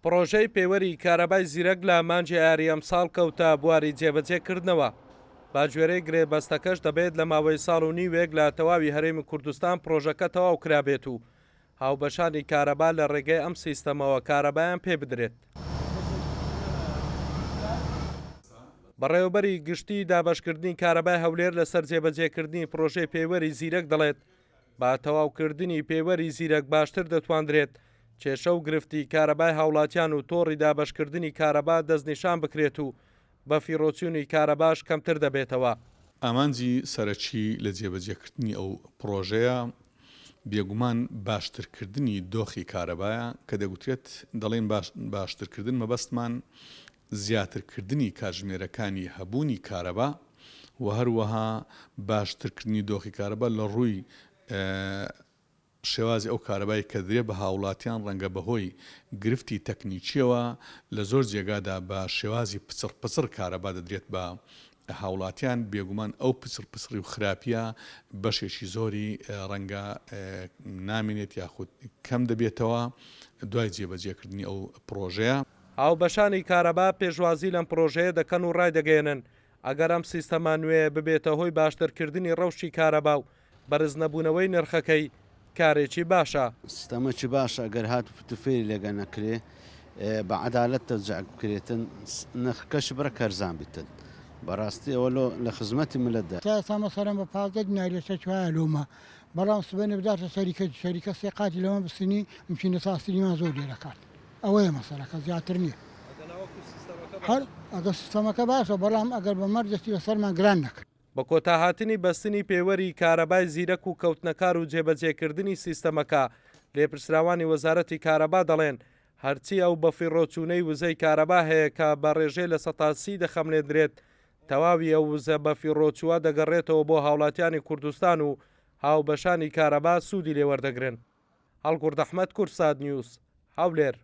پڕۆژەی پێوەری کارەبای زیرەک لە مانگی ئایاری ئەمساڵ کەوتە بواری جێبەجێکردنەوە. بەگوێرەی گرێبەستەکەش دەبێت لە ماوەی ساڵ و نیوێک لە تەواوی هەرێمی کوردستان پڕۆژەکە تەواو کرابێت و هاوبەشانی کارەبا لە ڕێگەی ئەم سیستەمەوە کارەبایان پێ بدرێت. بەڕێوەبەری گشتیی دابەشکردنی کارەبای هەولێر لەسەر جێبەجێکردنی پڕۆژەی پێوەری زیرەک دەڵێت، بە تەواوکردنی پێوەری زیرەک باشتر دەتواندرێت کێشە و گرفتی کارەبای هاوڵاتیان و تۆڕی دابەشکردنی کارەبا دەستنیشان بکرێت و بەفیڕۆچوونی کارەباش کەمتر دەبێتەوە. ئامانجی سەرەکی لە جێبەجێکردنی ئەو پڕۆژەیە بێگومان باشترکردنی دۆخی کارەبایە، کە دەگوترێت دەڵێین باشترکردن مەبەستمان زیاترکردنی کاتژمێرەکانی هەبوونی کارەبا و هەروەها باشترکردنی دۆخی کارەبا لە ڕووی شێوازی ئەو کارەبای کە درێ بە هاوڵاتیان ڕەنگە بەهۆی گرفتی تەکنیکیەوە لە زۆر جێگادا بە شێوازی پچڕ پچڕ کارەبا دەدرێت بە هاوڵاتیان، بێگومان ئەو پچڕ پچڕی و خراپیە بەشێکی زۆری ڕەنگە نامێنێت یاخود کەم دەبێتەوە دوای جێبەجێکردنی ئەو پڕۆژەیە. هاوبەشانی کارەبا پێشوازی لەم پڕۆژەیە دەکەن و ڕایدەگەیەنن، ئەگەر ئەم سیستەمە نوێیە ببێتە هۆی باشترکردنی ڕەوشی کارەبا و بەرزنەبوونەوەی نرخەکەی کارێکی باشە. سیستەمەکی باشە ئەگەر هاتو فتوفێری لێگە نەکرێ بە عەدالەت تەوزیع بکرێتن نرخەکەشی بڕێک هەرزان بیتن بەڕاستی ئەوە لۆ لە خزمەتی ملت دایە. تا ئێستا مەسەلەن بە 15 دینار لە چەکی وایە لۆمە بەڵام سبەینێ بداتە شەریکە شەریکە سێ قاتی لەمە بسینی ممکینە تاسیریمان زۆر لێ دەکات ئەوەیە مەسەلەکە زیاتر نییە هەر ئەگەر سیستەمەکە باشە بەڵام ئەگەر بە مەرجێکی لەسەرمان گران نەکرد. بە کۆتاهاتنی بەستنی پێوەری کارەبای زیرەک و کەوتنەکار و جێبەجێکردنی سیستەمەکە، لێپرسراوانی وەزارەتی کارەبا دەڵێن، هەرچی ئەو بەفیڕۆچوونەی وزەی کارەبا هەیە کە بە ڕێژەی 30% دەخەملێندرێت، تەواوی ئەو وزە بەفیڕۆچووە دەگەڕێتەوە بۆ هاوڵاتیانی کوردستان و هاوبەشانی کارەبا سوودی لێوەردەگرن. هەڵگوڕد ئەحمەد، کوردسات نیوز، هەولێر.